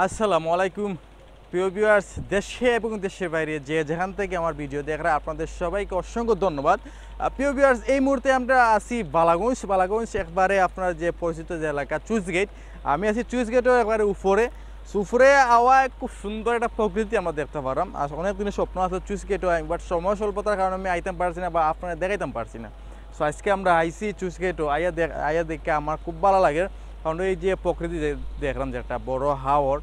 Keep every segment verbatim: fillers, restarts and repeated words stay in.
আসসালামু আলাইকুম প্রিয় ভিউয়ার্স, দেশে এবং দেশের বাইরে যে যেখান থেকে আমার ভিডিও দেখরা, আপনাদের সবাইকে অসংখ্য ধন্যবাদ। আহ, প্রিয় ভিউয়ার্স, এই মুহূর্তে আমরা আছি বালাগঞ্জ। বালাগঞ্জ একবারে আপনার যে পরিচিত যে এলাকা চুইস গেট, আমি আছি চুইস গেটও একবারে উপরে। উপরে আওয়া খুব সুন্দর একটা প্রকৃতি আমরা দেখতে পারলাম। আর অনেক দিনের স্বপ্ন আছে চুইস গেটও, বাট সময় স্বল্পতার কারণে আমি আইতাম পারছি না বা আপনারা দেখাইতাম পারছি না। সো আজকে আমরা আইছি চুইস গেটও, আইয়া দেখ আইয়া দেখে আমার খুব ভালো লাগে। কারণ এই যে প্রকৃতি যে দেখলাম যে একটা বড় হাওর,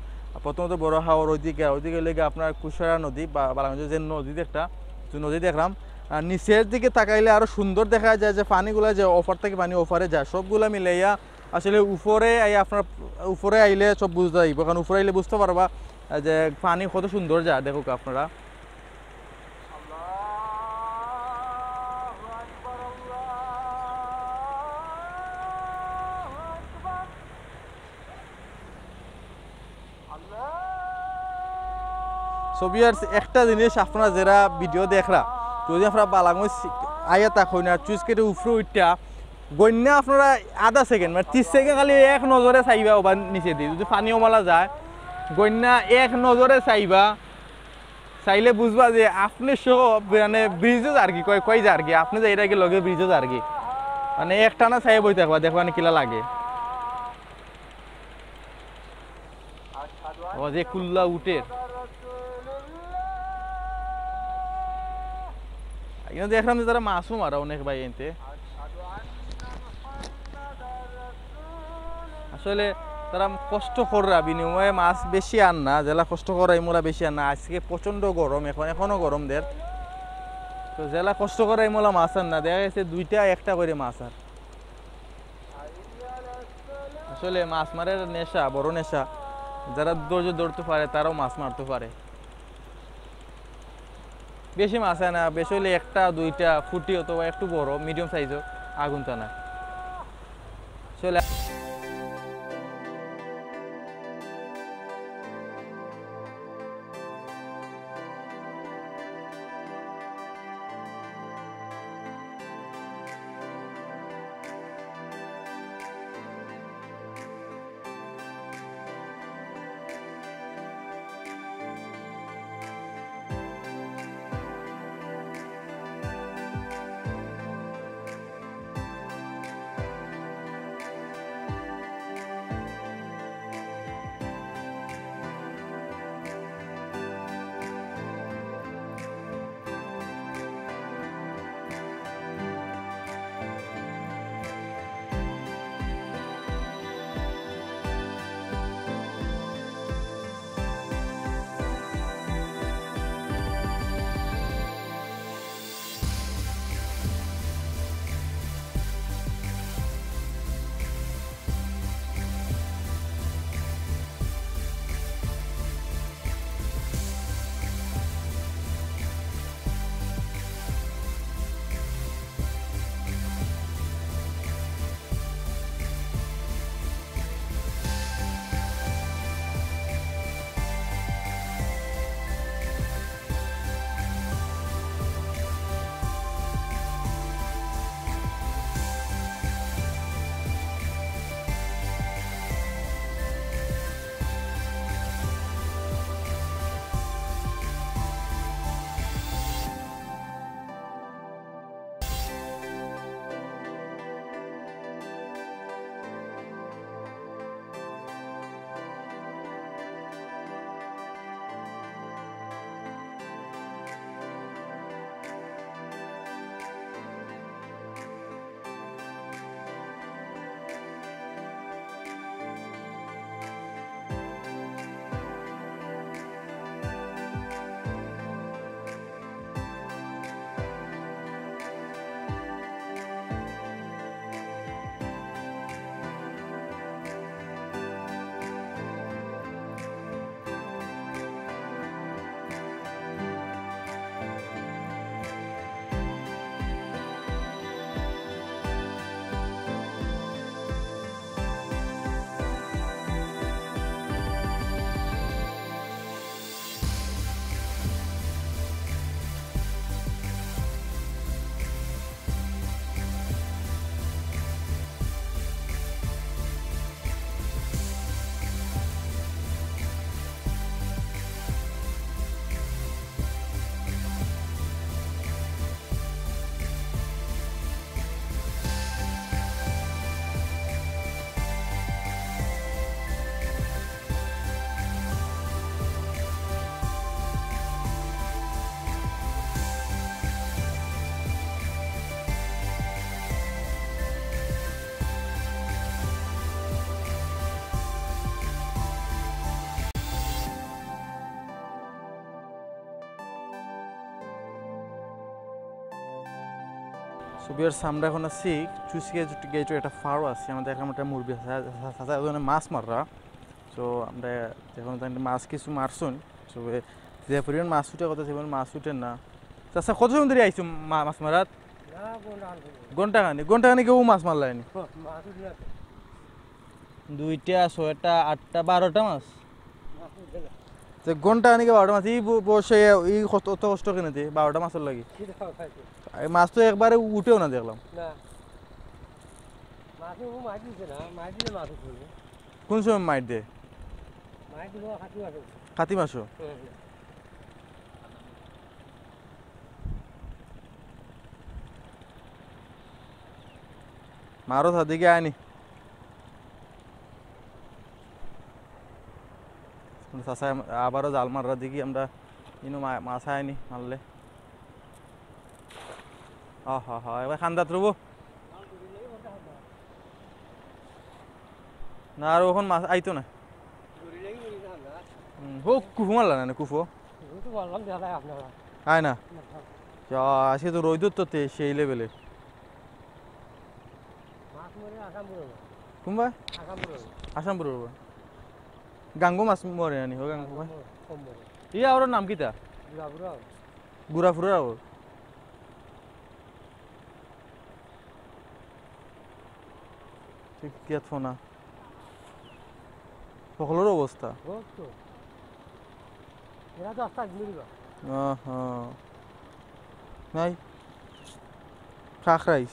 প্রথমত বড় হাওর ওইদিকে, ওইদিকে লেগে আপনার কুশারা নদী বা বালাগঞ্জের যে নদী একটা, যে নদী দেখলাম। আর নিচের দিকে তাকাইলে আরো সুন্দর দেখা যায় যে পানিগুলা যে ওপার থেকে পানি ওপারে যায়, সবগুলা মিলাইয়া আসলে উপরে আই আপনার উপরে আইলে সব বুঝতে পারবো, কারণ উপরে আইলে বুঝতে পারবা যে পানি কত সুন্দর যায়। দেখুক আপনারা। সো ভিউয়ার্স, একটা জিনিস আপনারা যারা ভিডিও দেখরা, যদি আপনারা বালাগঞ্জ আইয়া থাকইন আর চুইস গেটে উপরে উঠা গইন্যা আপনারা আধা সেকেন্ড, মানে ত্রিশ সেকেন্ড খালি এক নজরে চাইবা ওবার নিচে দিয়ে, যদি পানি ওমালা যায়, গইন্যা এক নজরে চাইবা, চাইলে বুঝবা যে আপনি সহ মানে ব্রিজও যারগি, কয় কয় যারগি, আপনি যাইরা কি লগে ব্রিজও যারগি, মানে একটানা চাইয়া বই থাকবা, দেখবা নি কিলা লাগে। ও যে কুল্লা উঠের। ইনো দেখলাম যে তারা মাছও মারা অনেক ভাই এনতে। আসলে তারা কষ্ট কররা, বিনিময়ে মাছ বেশি আর না, যেলা কষ্ট কররা ইমুলা বেশি আর না। আজকে প্রচণ্ড গরম, এখন এখনো গরম দের। তো যেলা কষ্ট কররা ইমুলা মাছ আর না, দেখা গেছে দুইটা একটা করে মাছ আর। আসলে মাছ মারের নেশা, বড় নেশা। যারা ধৈর্য ধরতে পারে, তারাও মাছ মারতে পারে। বেশি মাছ হয় না, বেশি হইলে একটা, দুইটা, ফুটি অথবা একটু বড়, মিডিয়াম সাইজও আগুন টানা। আসলে So viewers, আমরা এখন আছি চুইস গেট, গেটর একটা ফারো আছি। আমরা দেখলাম একটা মুরব্বি চাচা, চাচা একজনে মাছ মাররা। So আমরা এখন তাইন মাছ কিছু মারছইন। So যে পরিমাণ মাছ উঠে কথা, সে পরিমাণ মাছ উঠে না। চাচা, কত সময় ধরি আইছো মা-, মাছ মারাত? না, ঘন্টা খান ধরে। ঘন্টা খানি, ঘন্টা খানি কেউ মাছ মারলায়নি? মাছ উঠে না তো। দুইটা, ছয়টা, আটটা, বারোটা মাছ। মাছ উঠে না। তো ঘন্টা খানি কে বারোটা মাছ, এই ব-, বয়সে এই কষ্ট, অত কষ্ট কেনে দে, বারোটা মাছর লাগি? কি দাও খাইছে? এই মাছ তো একবারে উঠেও না দেখলাম। না। মাছ ও মাছ দিছে না, মাছ দিলে মাছ উঠবে। কোন সময় মাইর দে? মাছ দিব কাতি মাসে। কাতি মাসও? হুম, হুম। মারো সাদিকে আনি। চাচা আবারও জাল মাররা দেখি আমরা। ইনো মা-, মাছ আয়নি মারলে। আহ, হা, হা, এবার খান্দাত রবো। না, আর ওখান মাছ আইতো না। হুম, হো, কুফু মারলা না, না, কুফু? কুফু তো মারলাম, দেখা যায় আপনারা। আয় না? না। যা, আজকে তো রইদর তো তে-, সেই লেভেলে। মাছ মরে আসাম পুরো। কুম্বা? আসাম পুরো। আসাম পুরো। গাঙ্গো মাছ মরে আনি, হো গাঙ্গো ভাই। কম মরে। ইয়া, ওর নাম কিতা? গুড়া পুরো। গুড়া পুরো ওর। ঠিক কি আর ফোনা। সকলের অবস্থা। বহুত তো। এরা তো আস্তে আস্তে মরিবা। আহা। নাই। খাখ রাইস।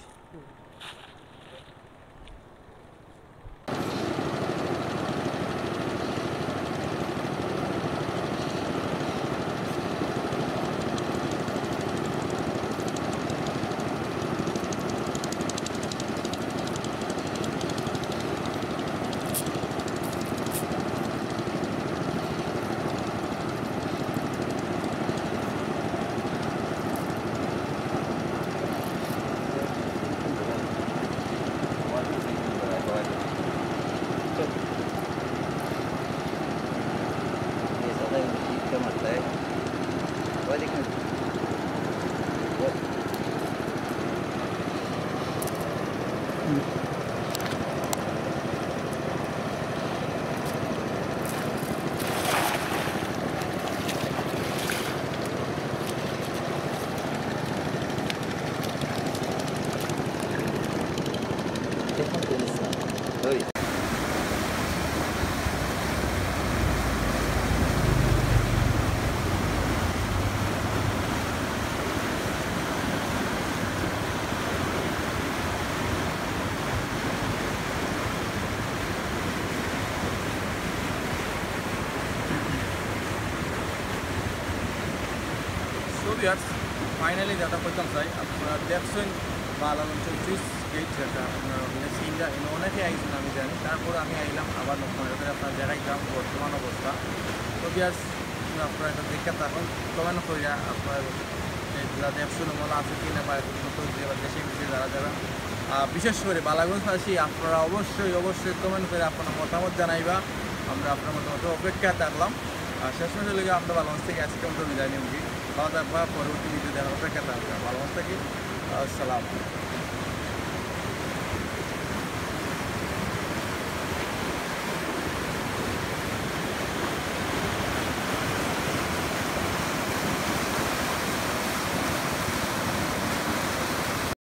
So viewers, finally যেটা কইতাম চাই, আপনারা দেখছেন বালাগঞ্জ চুইস গেট, যেটা আপনারা অনেক সিনরা, এনে অনেকে আইছেন আমি জানি, তারপর আমি আইলাম আবার নতুন করে আপনারা দেখাইতাম বর্তমান অবস্থা। তো viewers, আপনারা এটা দেখে থাকুন, কমেন্ট কইরা আপনারা এই যেটা দেখছেন মনে আছে কি না, বা এখন তো যে দেশে বিদেশে যারা যারা, আহ, বিশেষ করে বালাগঞ্জ আসি, আপনারা অবশ্যই, অবশ্যই কমেন্ট করে আপনার মতামত জানাইবা। আমরা আপনার মতামত অপেক্ষায় থাকলাম। আর শেষ মেশ হইল গিয়ে আমরা বালাগঞ্জ থেকে আজকে আমরা বিদায় নিব। ভালো থাকবা, পরবর্তী ভিডিও দেখার অপেক্ষায় থাকবা। বালাগঞ্জ থেকে আসসালাম।